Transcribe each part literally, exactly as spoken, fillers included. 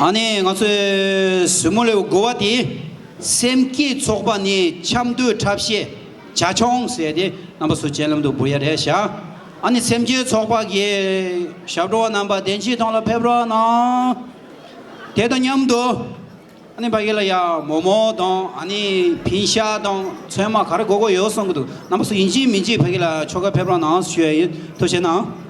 ཨ་ནི་ང་ཚོའི་གཟིགས་མོ་ལེའུ་དགུ་པ་དེ། སེམས་བསྐྱེད་ཚོགས་པ་ནི་ཆབ་མདོའི་འཁྲབ་གཞས་བྱ་ཁྱུང་ཟེར་ཏེ། རྣམ་པ་ཚོ་སྤྱན་ལམ་དུ་འབུལ་ཡ་རེད་ཤག་ཨ་ནི་སེམས་བསྐྱེད་ཚོགས་པ་གི་ཞབས་བྲོ་བ་རྣམ་པ་བདེ་སྐྱིད་ཐང་ལ་ཕེབས་རོགས་གནང་། དེ་དང་མཉམ་དུ། ཨ་ནི་ཕ་གི་ལ་ཡ་མོག་མོག་དང་། ཨ་ནི་ཕིན་ཤ་དང་ཚོད་མ་ག་རེ་དགོས་དགོས་ཡོད་གསུང་གི་འདུག་རྣམ་པ་ཚོ་ཡིན་གཅིག་མིན་གཅིག་ཕ་གི་ལ་ཆོ་ག་ཕེབས་རོགས་གནང་ཞུ་ཡ་ཡིན། ཐུགས་རྗེ་གནང་།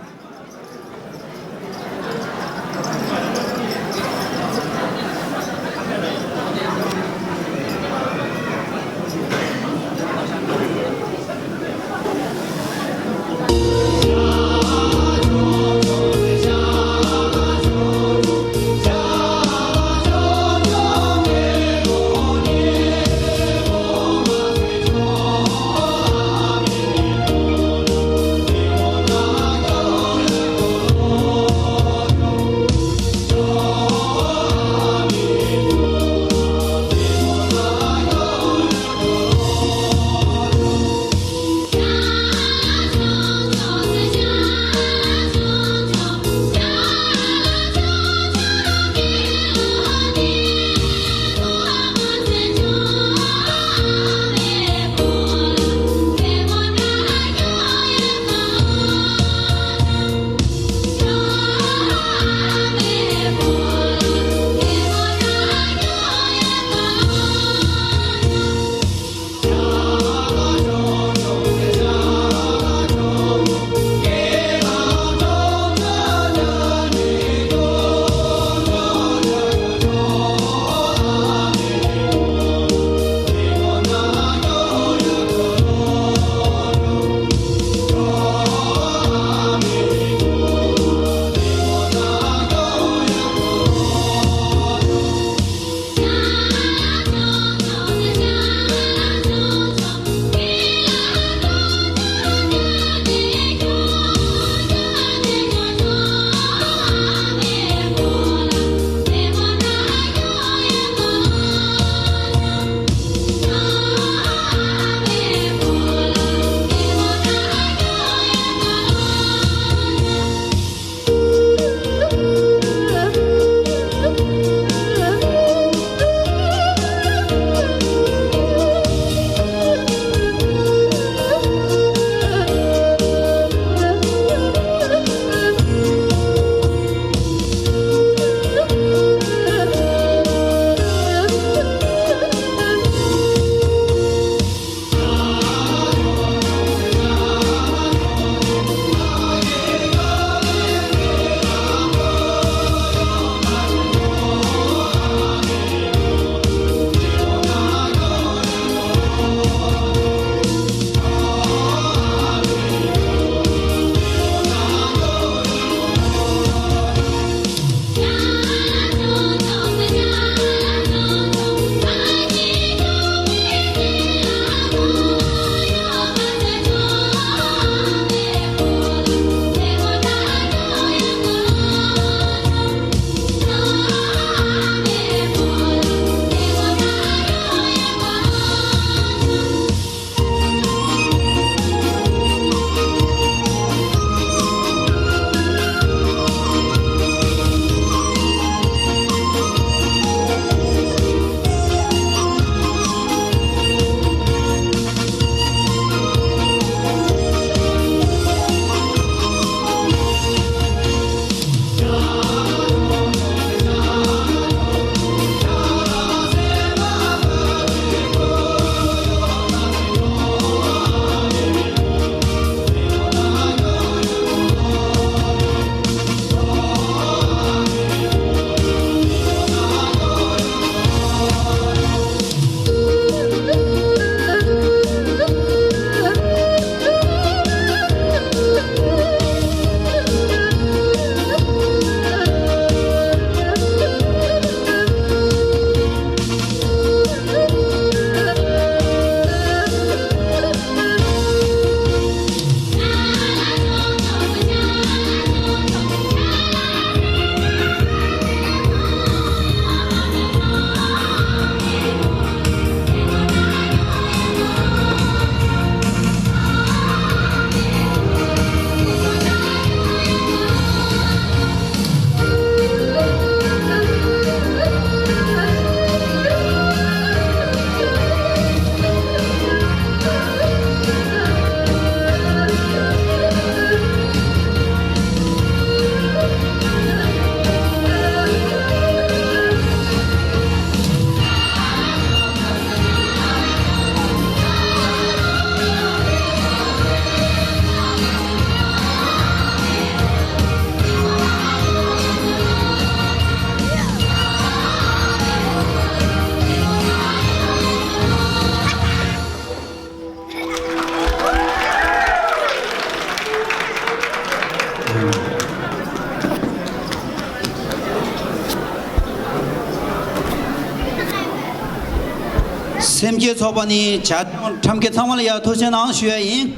ཚོགས་པ་ནས་བྱ་ཁྲམ་སྐད་ཚང་མ་ལ་ཡ་ཐུགས་རྗེ་གནང་ཞུ་ཡ་ཡིན།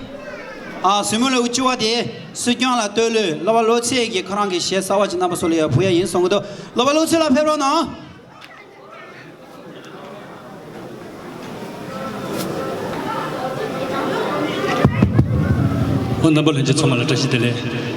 ཨ་གཟིགས་མོ་ལེའུ་བཅུ་པ་དེ་སྲིད་སྐྱོང་ལ་བསྟོད་གླུ་བསླབ་པ་བློ་ཚེ་གིས་ཁོ་རང་གི་གཞས་གསར་པ་ཅིག་རྣམ་པ་ཚོ་ལ་ཡ་ཕུལ་ཡ་ཡིན་གསུང་གི་འདུག་བསླབ་པ་བློ་ཚེ་ལགས་ཕེབས་རོགས་གནང་། ཨོ་རྣམ་པ་ལྷན་རྒྱས་ཚང་མ་ལ་བཀྲ་ཤིས་བདེ་ལེགས།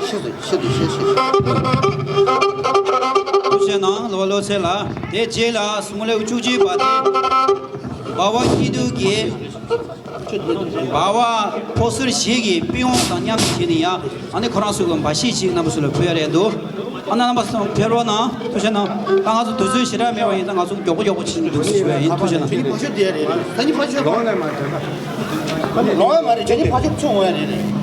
ཤེས་སོ། ཤེས་སོ། ཤེས་སོ། ཐུགས་རྗེ་གནང་། བསླབ་པ་བློ་ཚེ་ལགས། དེ་རྗེས་ལ་གཟིགས་མོ་ལེའུ་བཅུ་གཅིག་པ་དེ་འབའ་བ་སྐྱིད་སྡུག་གི་འབའ་བ་ཕོ་གསར་ཞིག་གི་པི་ཝང་དང་མཉམ་དུ་བྱས་ནས་ཡང་ཨ་ནི་ཁོ་རང་ཚོ་གི་འབའ་ཞིག་ཅིག་རྣམ་པ་ཚོ་ལ་ཕུལ་ཡ་རེད་འདུག་ཨ་ནི་རྣམ་པ་ཚོ་ཕེབས་རོགས་གནང་། ཐུགས་རྗེ་གནང་། ད་ང་ཚོ་དུས་ཚོད་ཞེ་དྲག་མེད་པ་ཡིན། ད་ང་ཚོ་མགྱོགས་པོ་མགྱོགས་པོ་ཕྱིན་འདུག་ཞུ་བ་ཡིན། ཐུགས་རྗེ་གནང་། ཕ་ཤོད་དེ་རེད། ད་ནི་ཕ་ཤོད་ལོང་ཡ་མ་རེད། ད་ནི་ལོང་ཡ་མ་རེད། ཇ་ནི་ཕ་ཤོད་ཚུར་འོང་ཡ་རེད།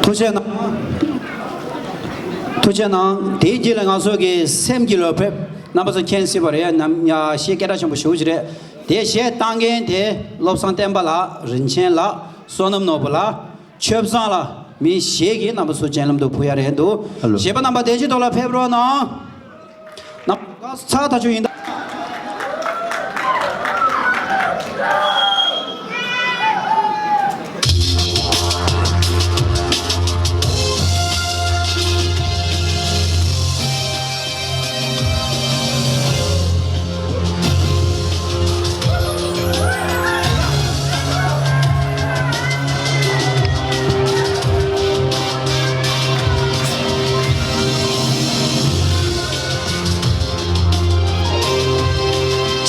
ཐུགས་རྗེ་གནང་། ཐུགས་རྗེ་གནང་། དེའི་རྗེས་ལ་ང་ཚོ་གི་སེམས་ཀྱི་བློ་ཕེབས་རྣམ་པ་ཚོ་མཁྱེན་སྲིད་པ་རེད། ནམ་ཡ་ཞེ་སྐད་གྲགས་ཆེན་པོ་ཞེ་པོ་ཅིག་རེད། དེ་གཞས་བཏང་མཁན་དེ་བློ་བཟང་བསྟན་པ་ལགས། རིན་ཆེན་ལགས། བསོད་ནམས་ནོར་བུ་ལགས། ཆོས་བཟང་ལགས། མི་བཞི་གིས་རྣམ་པ་ཚོ་སྤྱན་ལམ་དུ་ཕུལ་ཡ་རེད་འདུག། ཨ་ལོ། གཞས་པ་རྣམ་པ་དེ་ཅིག་ཐོག་ལ་ཕེབས་རོགས་གནང་། ནམ་ཚགས་ཐག་ཆོད་ཡིན་ད།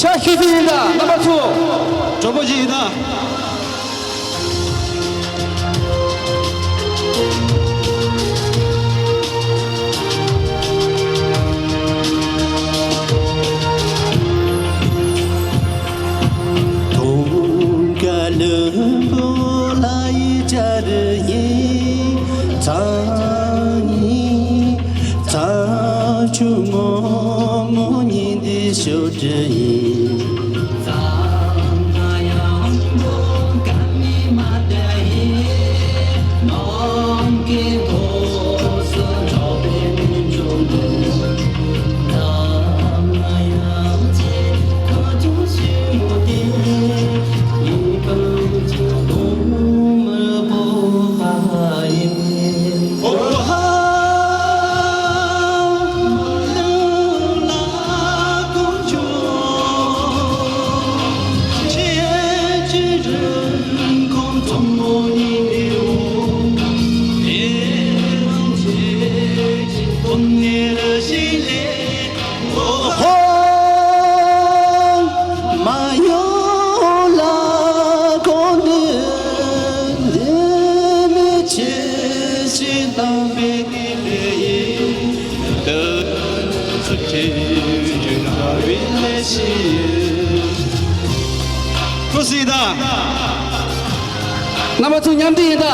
ཕྱག་ཤུལ་ཤུལ་ཡིན་ད་རྣམ་པ་ཚོ། གྲོགས་པོ་ཅིག་ཡིན་ད། དུང་དཀར་ལྷུན་པོ་ལ་ཡི་བྱ་རུ་ཡིན། ཚང་ཡིན། ཚང་ཆུ་ངོ་མོ་ཉིན་འདི་ཤོད་དྲི་ཡིན། ཁུ་སི་ད། རྣམ་པ་ཚོ་མཉམ་འདྲིས་ཡིན་ད།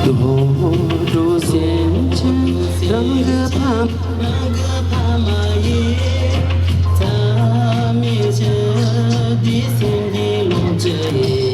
རྡོ་གྲོ་སེམས་ཅན་རང་གི་ཕ་མ། རང་གི་ཕ་མ་ཡིན། ཐ་མི་ཆད་འདི་སེམས་འདི་ལོངས་སྤྱོད་ཡིན།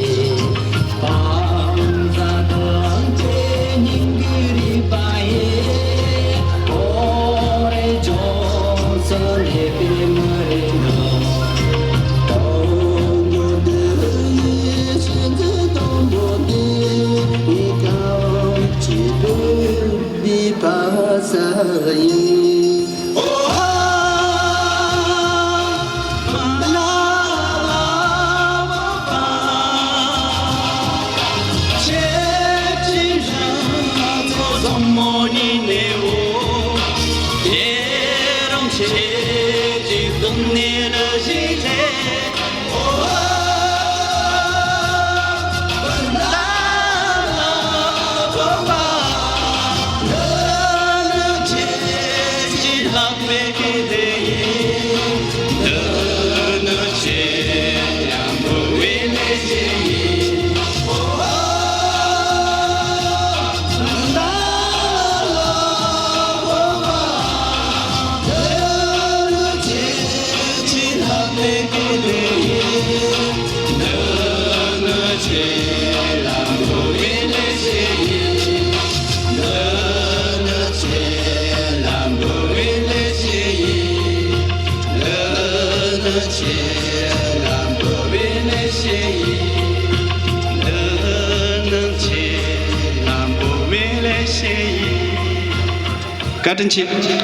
བཀའ་དྲིན་ཆེ། ཆེ།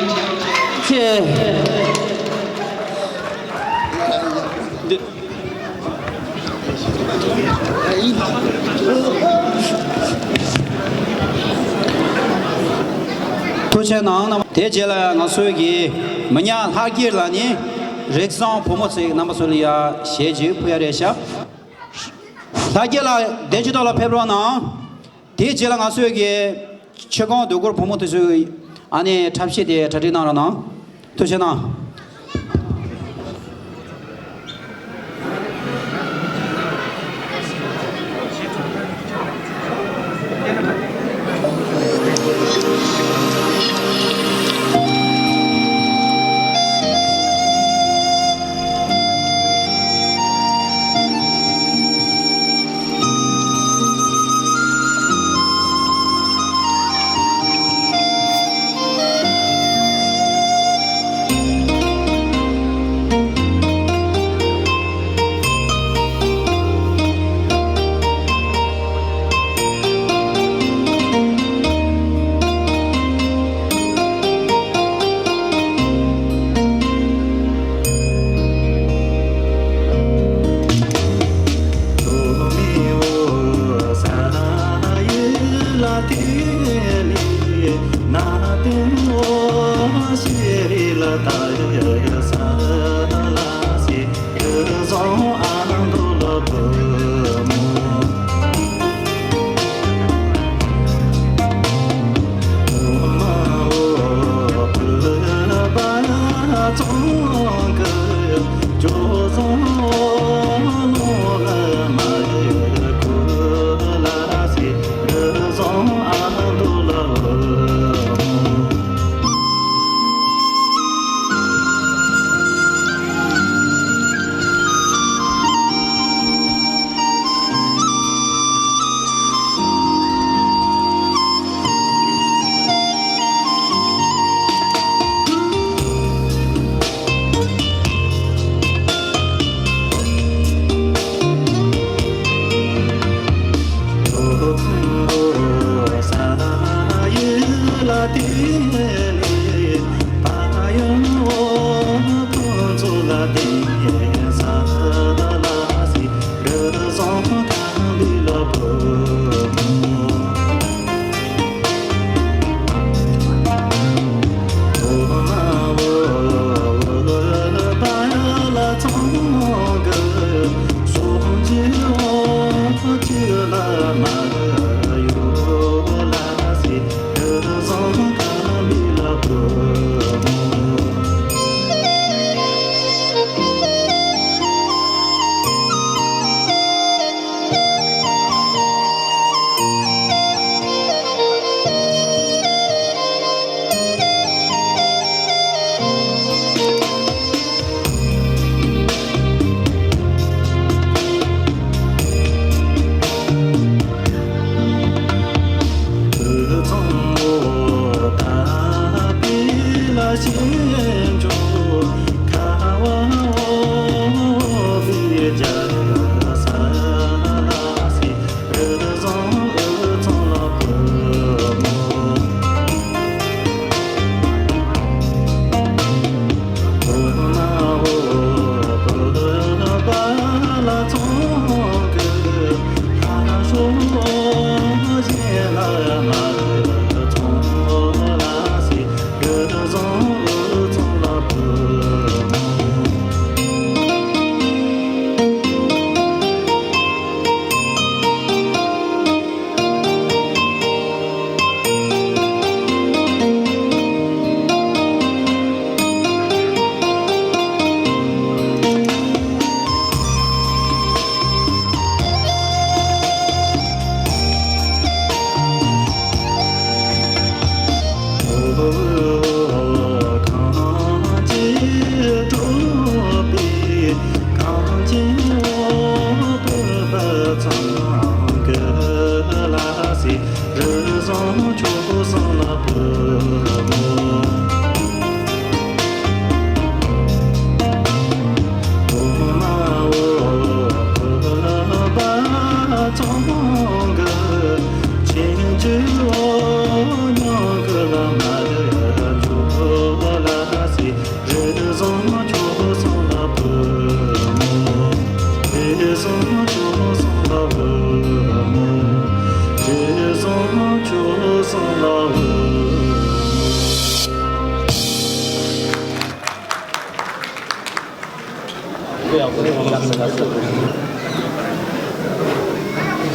ཐུགས་རྗེ་གནང་། དེ་རྗེས་ལ་ང་ཚོའི་གི་མི་ཉག་ལྷག་སྐྱིད་ལགས་ནི། རིགས་བཟང་བུ་མོ་ཚིག་རྣམ་པ་ཚོ་ལ་ཡ་ཞལ་གྱིས་ཕུལ་ཡ་རེད་ཤག་ལྷ་རྒྱལ་ལགས་བདེ་སྐྱིད་ཐོག་ལ་ཕེབས་རོགས་གནང་། དེའི་རྗེས་ལ་ང་ཚོས་ཀྱི་ཆུ་སྒང་སྡོད་སྒོར་བུ་མོ་དེ་ཚོས་ཨ་ནི་འཁྲབ་གཞས་དེ་གྲ་སྒྲིག་གནང་རོགས་གནང་། ཐུགས་རྗེ་གནང་།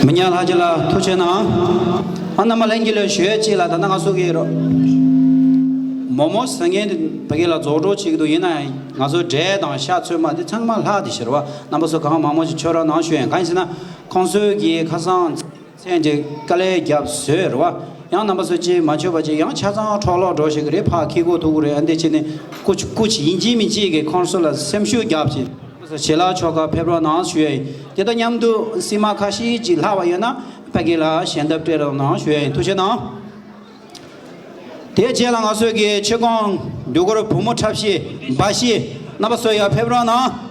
མི་ཉག་ལྷ་རྗེ་ལགས་ཐུགས་རྗེ་གནང་། ཨ་རྣམ་པ་ལྷན་རྒྱས་ལ་ཞུ་ཡས་གཅིག་ལ། ད་ལྟ་ང་ཚོ་གི་རོ་མོག་མོག་ཟ་མཁན་དེ་ཕ་གི་ལ་རྫོགས་འགྲོ་བྱེད་ཀྱི་འདུག་ཡིན་ན་ཡང་ང་ཚོ་འབྲས་དང་ཤ་ཚོད་མ་དེ་ཚང་མ་ལྷག་དེ་ཤི་རེད་བ། རྣམ་པ་ཚོ་གང་མང་མང་ཞིག་མཆོད་རོགས་གནང་ཞུ་ཡས། གང་ཡིན་ཟེར་ན་ཁོང་ཚོའི་གི་ཁ་སང་མཚན་གྱི་དཀའ་ལས་བརྒྱབ་བཟོས་རེད་བ། ཡང་རྣམ་པ་ཚོ་ཅིག་མ་མཆོད་པ་ཅིག་ཡང་ཆ་ཚང་འཕྲོ་བརླག་འགྲོ་ཞིག་རེད། ཕ་ཁི་གོ་ཐུག་གི་རེད། ཨ་འདི་ཅི་ནི་ཀུ་ཅི་ཀུ་ཅི་ཡིན་གཅིག་མིན་གཅིག་གི་ཁོང་ཚོ་ལ་སེམས་ཤུགས་བརྒྱབ་ཅིག་ཞལ་ལག་ཆོ་ག་ཕེབས་རོགས་གནང་ཞུ་ཡས་ཡིན། དེ་དང་མཉམ་དུ་སྲན་མ་ཁ་ཤས་ཅིག་ལྷག་པ་ཡོད་ན་ཕ་གི་ལ་ཞལ་འདེབས་སྤྲད་རོགས་གནང་ཞུ་ཡས་ཡིན། ཐུགས་རྗེ་གནང་། དེའི་རྗེས་ལ་ང་ཚོའི་གི་ཆེད་སྒོ་འགྲུལ་འཁོར་བུ་མོ་འཁྲབ་གཞས་འབའ་གཞས་རྣམ་པ་ཚོ་ཡར་ཕེབས་རོགས་གནང་།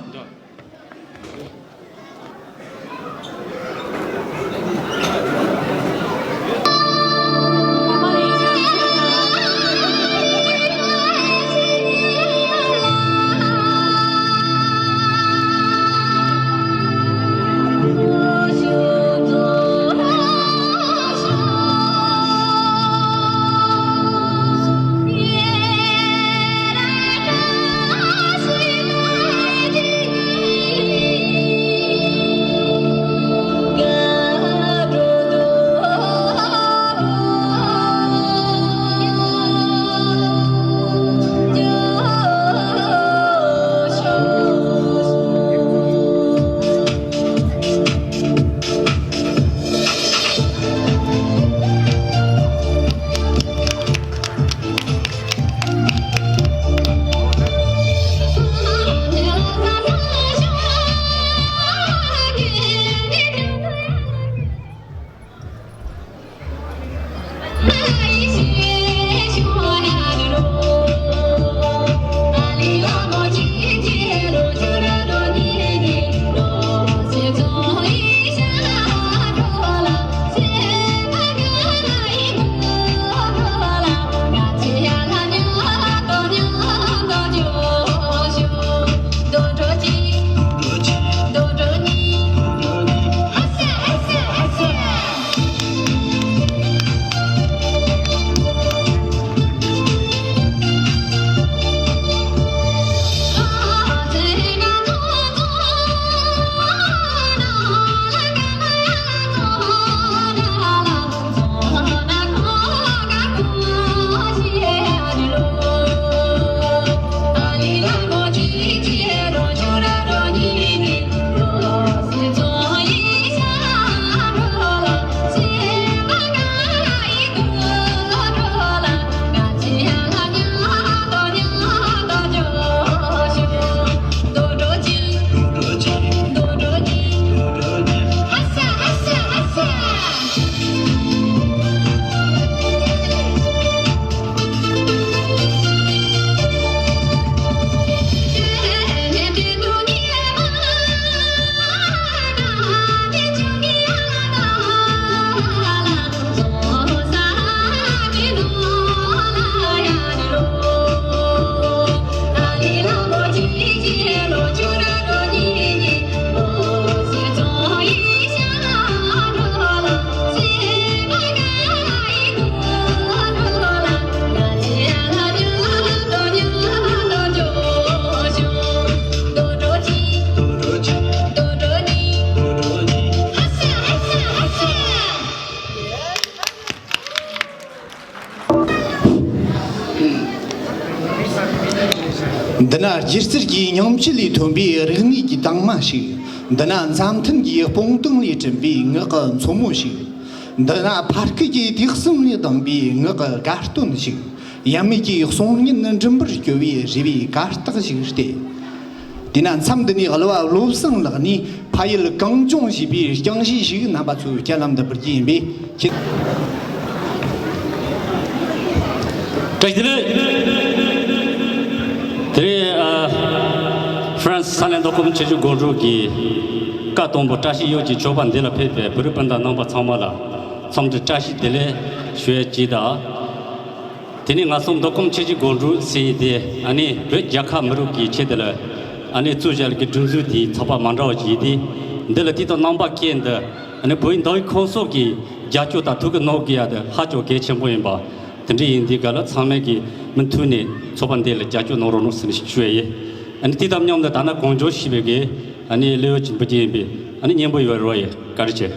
འདི་ན་སྒྱུ་རྩལ་གྱི་སྙིང་བཅུད་ལས་ཐོན་པའི་རིག་གནས་ཀྱི་དྭངས་མ་ཞིག་འདི་ན་མཛའ་མཐུན་གྱི་སྤོང་ཐང་ལས་བསྐྲུན་པའི་ངག་གི་མཚོ་མོ་ཞིག་འདི་ན་ཕ་སྐད་ཀྱི་དུག་གསུམ་ལས་ལྡང་བའི་ངག་གི་དགའ་སྟོན་ཞིག་ཡབ་མེས་ཀྱི་གསུང་སྙན་མགྲིན་པར་སྐྱོལ་བའི་རེ་བའི་གར་སྟེགས་ཤིག་སྟེ། དེས་ན་མཚམས་འདི་ནས་གླུ་བ་བློ་བཟང་ལགས་ནས་ཕ་ཡུལ་གངས་ལྗོངས་ཞེས་པའི་རྐྱང་གཞས་ཤིག་རྣམ་པ་ཚོའི་སྤྱན་ལམ་དུ་འབུལ་རྒྱུ་ཡིན་པས་ཁྱེད། བཀྲ་ཤིས་བདེ་ལེགས། དེ་རིང་ཨ་ཧྥ་རན་སི་ས་གནས་མདོ་ཁམས་ཆུ་བཞི་སྒང་དྲུག་གི་སྐབས་དང་པོ་བཀྲ་ཤིས་གཡུལ་གྱི་ཆོག་པ་འདི་ལ་ཕེབས་པའི་བོད་རིགས་སྤུན་ཟླ་རྣམ་པ་ཚང་མ་ལ་འཚམས་འདྲི་བཀྲ་ཤིས་བདེ་ལེགས་ཞུ་ཡས་ཅིག་དང་། དེ་ནས་ང་ཚོ་མདོ་ཁམས་ཆུ་བཞི་སྒང་དྲུག་ཟེར་ཡས་དེ་ཨ་ནི་བོད་རྒྱལ་ཁབ་མི་རིགས་ཀྱི་ཆེད་དུ་ལ་ཨ་ནི་བཙུགས་བཞག་གི་སྒྲིག་འཛུགས་དེའི་ཚོགས་པ་མ་འདྲ་བ་ཞིག་ཡིན་དུས། འདི་ལ་དུས་དང་རྣམ་པ་ཀུན་ཏུ་ཨ་ནི་བོད་མདོ་དབུས་ཁམས་གསུམ་གྱི་རྒྱབ་སྐྱོར་དང་ཐུགས་ཁུར་གནང་དགོས་ཡ་དེ་ཧ་ཅང་གལ་ཆེན་པོ་ཡིན་པ། དེ་འདྲ་ཡིན་དུས་ག་ལ་ཚང་མས་ཀྱིས་མུ་མཐུད་ནས་ཚོགས་པ་འདི་ལ་རྒྱབ་སྐྱོར་གནང་རོགས་གནང་ཟེར་ནས་ཞུ་ཡས་ཡིན། ཨ་ནི་དེ་དང་མཉམ་དུ་ད་ནི་གངས་ལྗོངས་ཞེས་པའི་གི་ཨ་ནི་གླུ་བ་ཅིག་འབུལ་རྒྱུ་ཡིན་པས་ཨ་ནི་སྙན་པོ་ཡོད་རོགས་ཡིན། བཀའ་དྲིན་ཆེ།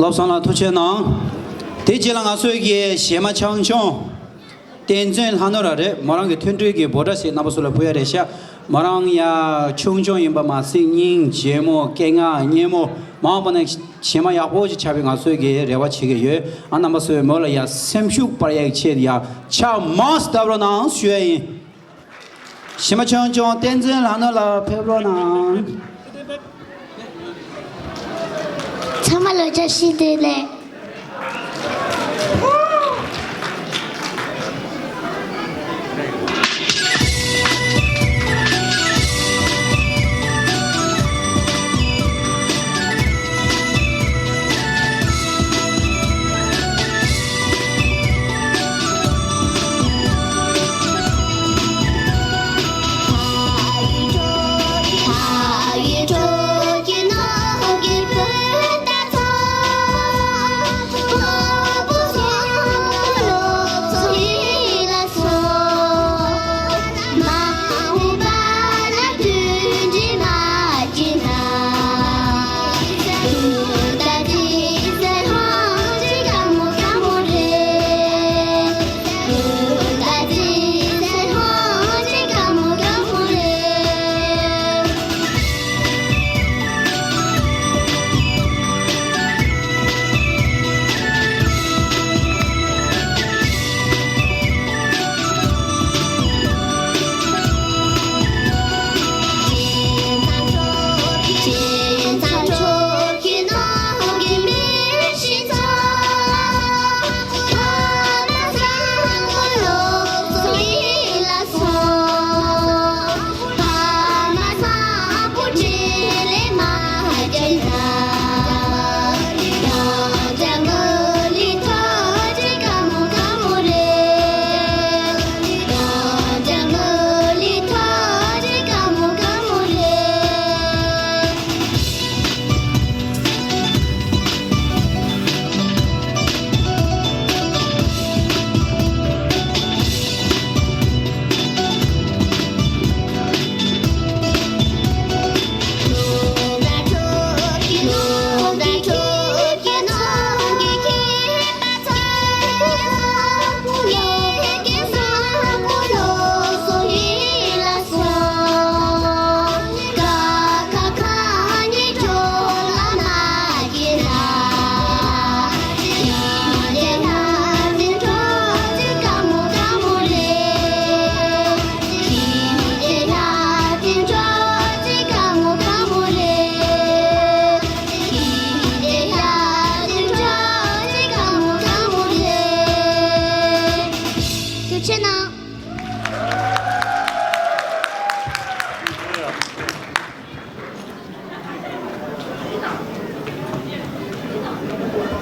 བློ་བཟང་ལགས་ཐུགས་རྗེ་གནང་། དེ་རྗེས་ལ་ང་ཚོའི་གི་གཞས་མ་ཆུང་ཆུང་བསྟན་འཛིན་ལྷ་ནོར་ལགས་རེད། མོ་རང་གི་མཐུན་སྒྲིལ་གྱི་འབོད་སྒྲ་ཞིག་རྣམ་པ་ཚོ་ལ་ཕུལ་ཡ་རེད་ཤག་མོ་རང་ཡ་ཆུང་ཆུང་ཡིན་པ་མ་ཟད་སྙིང་རྗེ་མོ་སྐད་ངག་སྙན་མོ་མ་འོངས་པ་ན་གཞས་མ་ཡག་པོ་ཞིག་ཆགས་པའི་ང་ཚོའི་གི་རེ་བ་བྱེད་ཀྱི་ཡོད། ཨ་རྣམ་པ་ཚོས་མོ་ལ་ཡ་སེམས་ཤུགས་སྤར་ཡ་གི་ཆེད་ཡ་ཕྱག་མང་བརྡབ་རོགས་གནང་ཞུ་ཡ་ཡིན། གཞས་མ་ཆུང་ཆུང་བསྟན་འཛིན་ལྷ་ནོར་ལགས་ཕེབས་རོགས་གནང་། ཚང་མ་ལ་བཀྲ་ཤིས་བདེ་ལེགས།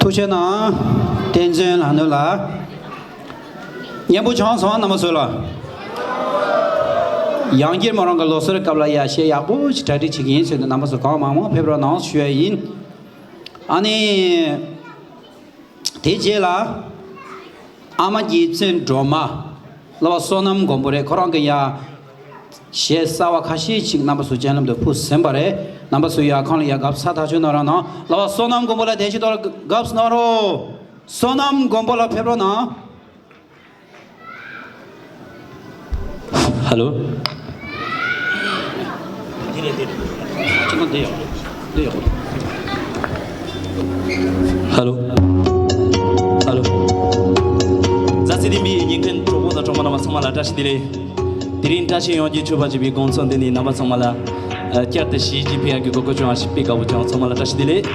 ཐུགས་རྗེ་གནང་། བསྟན་འཛིན་ལྷ་ནུ་ལགས། མཉམ་པོ་བྱུང་སོང་། རྣམ་པ་ཚོ་ལ། ཡང་བསྐྱར་མོ་རང་གི་ལོ་གསར་སྐབས་ལ་ཡ་གཞས་ཡག་པོ་ཞིག་གྲ་སྒྲིག་བྱེད་ཀྱི་ཡིན་ཟེར་ནས། རྣམ་པ་ཚོ་གང་མང་མང་ཕེབས་རོགས་གནང་ཞུ་ཡ་ཡིན། ཨ་ནི། དེ་རྗེས་ལ། ཨ་མ་རྗེ་བཙུན་སྒྲོལ་མ། བསླབ་པ་བསོད་ནམས་མགོན་པོ་རེད། ཁོ་རང་གི་ཡ། གཞས་གསར་བ་ཁ་ཤས་ཅིག་རྣམ་པ་ཚོ་སྤྱན་ལམ་དུ་ཕུལ་ཟིན་པ་རེད། རྣམ་པ་ཚོ་ཡ་ཁོང་ལ་ཡ་དགའ་བསུ་ཐག་ཆོད་གནང་རོགས་གནང་། བསླབ་པ་བསོད་ནམས་མགོན་པོ་ལགས་དེ་བཞིན་དུ་དགའ་བསུ་གནང་རོགས། བསོད་ནམས་མགོན་པོ་ལགས་ཕེབས་རོགས་གནང་། ཧ་ལོ། ཧ་ལོ། ཧ་ལོ། མཛའ་བརྩེ་ལྡན་པའི་ཉན་མཁན་གྲོགས་པོ་དང་གྲོགས་མོ་རྣམ་པ་ཚང་མ་ལ་བཀྲ་ཤིས་བདེ་ལེགས། དེ་རིང་བཀྲ་ཤིས་ཡོང་རྒྱུའི་མཆོད་པ་བྱེད་པའི་དགོངས་ཚུལ་འདི་ནི། རྣམ་པ་ཚང་མ་ལ་བསྐྱར་དུ་གཞིས་བྱེས་ཕན་ཡག་གི་གོ་སྐབས་བྱུང་བ་ཞིག་དཔེ་དགའ་པོ་བྱུང་། ཚང་མ་ལ་བཀྲ་ཤིས་བདེ་ལེགས།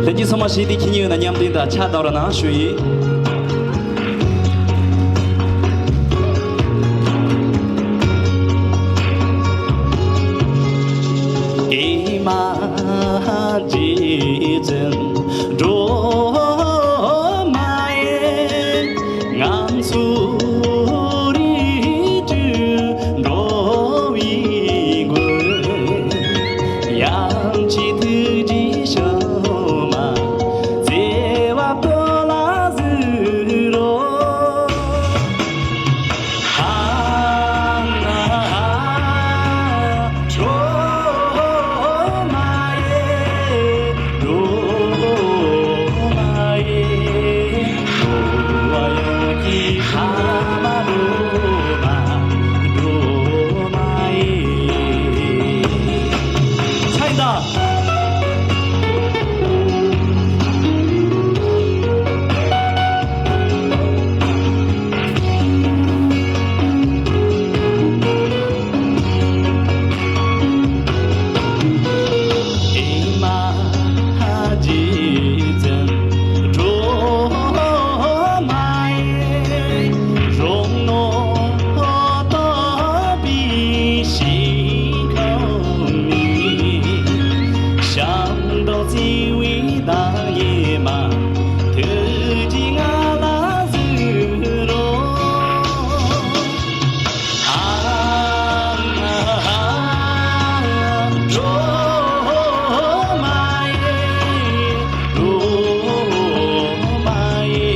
ལྷན་རྒྱས་ཚང་མ་གཞས་འདི་མཁྱེན་མཁན་ཡོད་ན་མཉམ་འདོན་དང་ཕྱག་བརྡབ་རོགས་གནང་ཞུ་ཡིན། ཨེ་མ་རྗེ་བཙུན་སྒྲོལ་མ་ཡེ། ང་ཚོ་རིགས་དྲུག་འགྲོ་བའི་མགོན། ཡབ་ཀྱི་ཐུགས་རྗེའི་ཕྱག་མ་བརྩེ་བ་བོད་ལ་གཟིགས་རོགས། ཧ་ཧ་ཧ། སྒྲོལ་མ་ཡེ། སྒྲོལ་མ་ཡེ། འགྲོ་བ་ཡོངས་ཀྱི་ཕ་མ་སྒྲོལ་མ། སྒྲོལ་མ་ཡེ། ཚེ་འདི། ཨེ་མ་རྗེ་བཙུན་སྒྲོལ་མ་ཡེ། རང་ནོར་དག་པའི་ཞིང་ཁམས་ནས། ཞབས་འདེགས་བརྩེ་བའི་བདག་ཉིད་མ། ཐུགས་རྗེས་ང་ལ་གཟིགས་རོགས། ཨ་ཨ་སྒྲོལ་མ་ཡེ། སྒྲོལ་མ་ཡེ། སྒྲོལ་མ་ཡེ།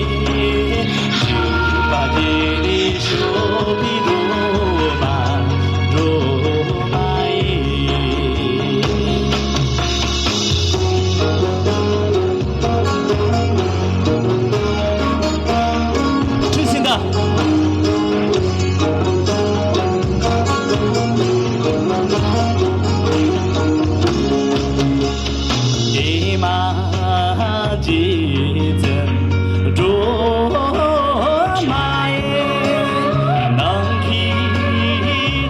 ཨེ་མ་རྗེ་བཙུན་སྒྲོལ་མ་ཡེ། ནམ་མཁའི་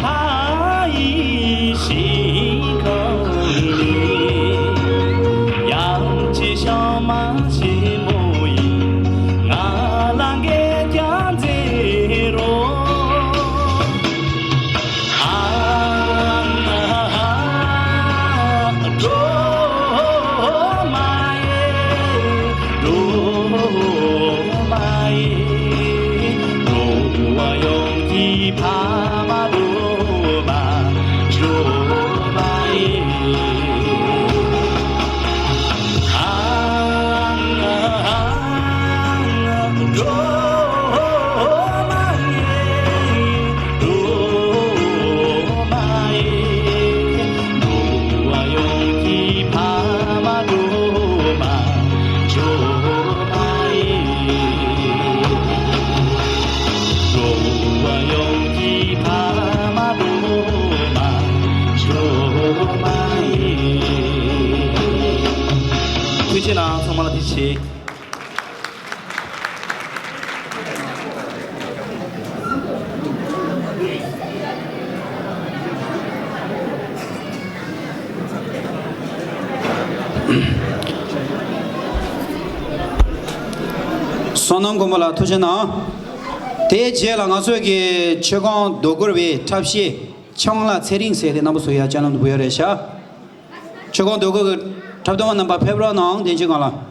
ལྷ་ཡི་ཞིང་ཁམས་ནས། ཡབ་ཀྱི་ཕྱག་མ་ཆེན་མོ་ཡིས་ང་ལ་མགོན་སྐྱབས་མཛད་རོགས། ཨ་ཨ་སྒྲོལ་མ་ཡེ། སྒྲོལ་མ་ཡེ། འགྲོ་བ་ཡོངས་ཀྱི་ཕ་མ་སྒྲོལ་མ། སྒྲོལ་མ་ཡེ། ཨ་ཨ་སྒྲོལ་མ་ཡེ། སྒྲོལ་མ་ཡེ། འགྲོ་བ་ཡོངས་ཀྱི་ཕ་མ་སྒྲོལ་མ། སྒྲོལ་མ་ཡེ། འགྲོ་བ་ཡོངས་ཀྱི་ཕ་མ་སྒྲོལ་མ། སྒྲོལ་མ་ཡེ། ཐུགས་རྗེ་གནང་། ཚང་མ་ལ་ཐུགས་རྗེ་ཆེ། བསོད་ནམས་མགོན་པོ་ལགས་ཐུགས་རྗེ་གནང་། དེའི་རྗེས་ལ་ང་ཚོས་ཀྱི་མཆོད་ཁང་རྡོ་སྒོར་བའི་འཁྲབ་གཞས། ཆང་ལ་ཚེ་རིང་ཟེར་ཏེ་རྣམ་པ་ཚོ་ཡ་ཅན་ལམ་དུ་བུ་ཡ་རེད་ཤག་ཆོས་ཁོང་སྡོད་སྒོ་གི་འཁྲབ་སྟོན་པ་རྣམ་པ་ཕེབས་རོགས་གནང་། བདེན་ཅིག་གང་ལ།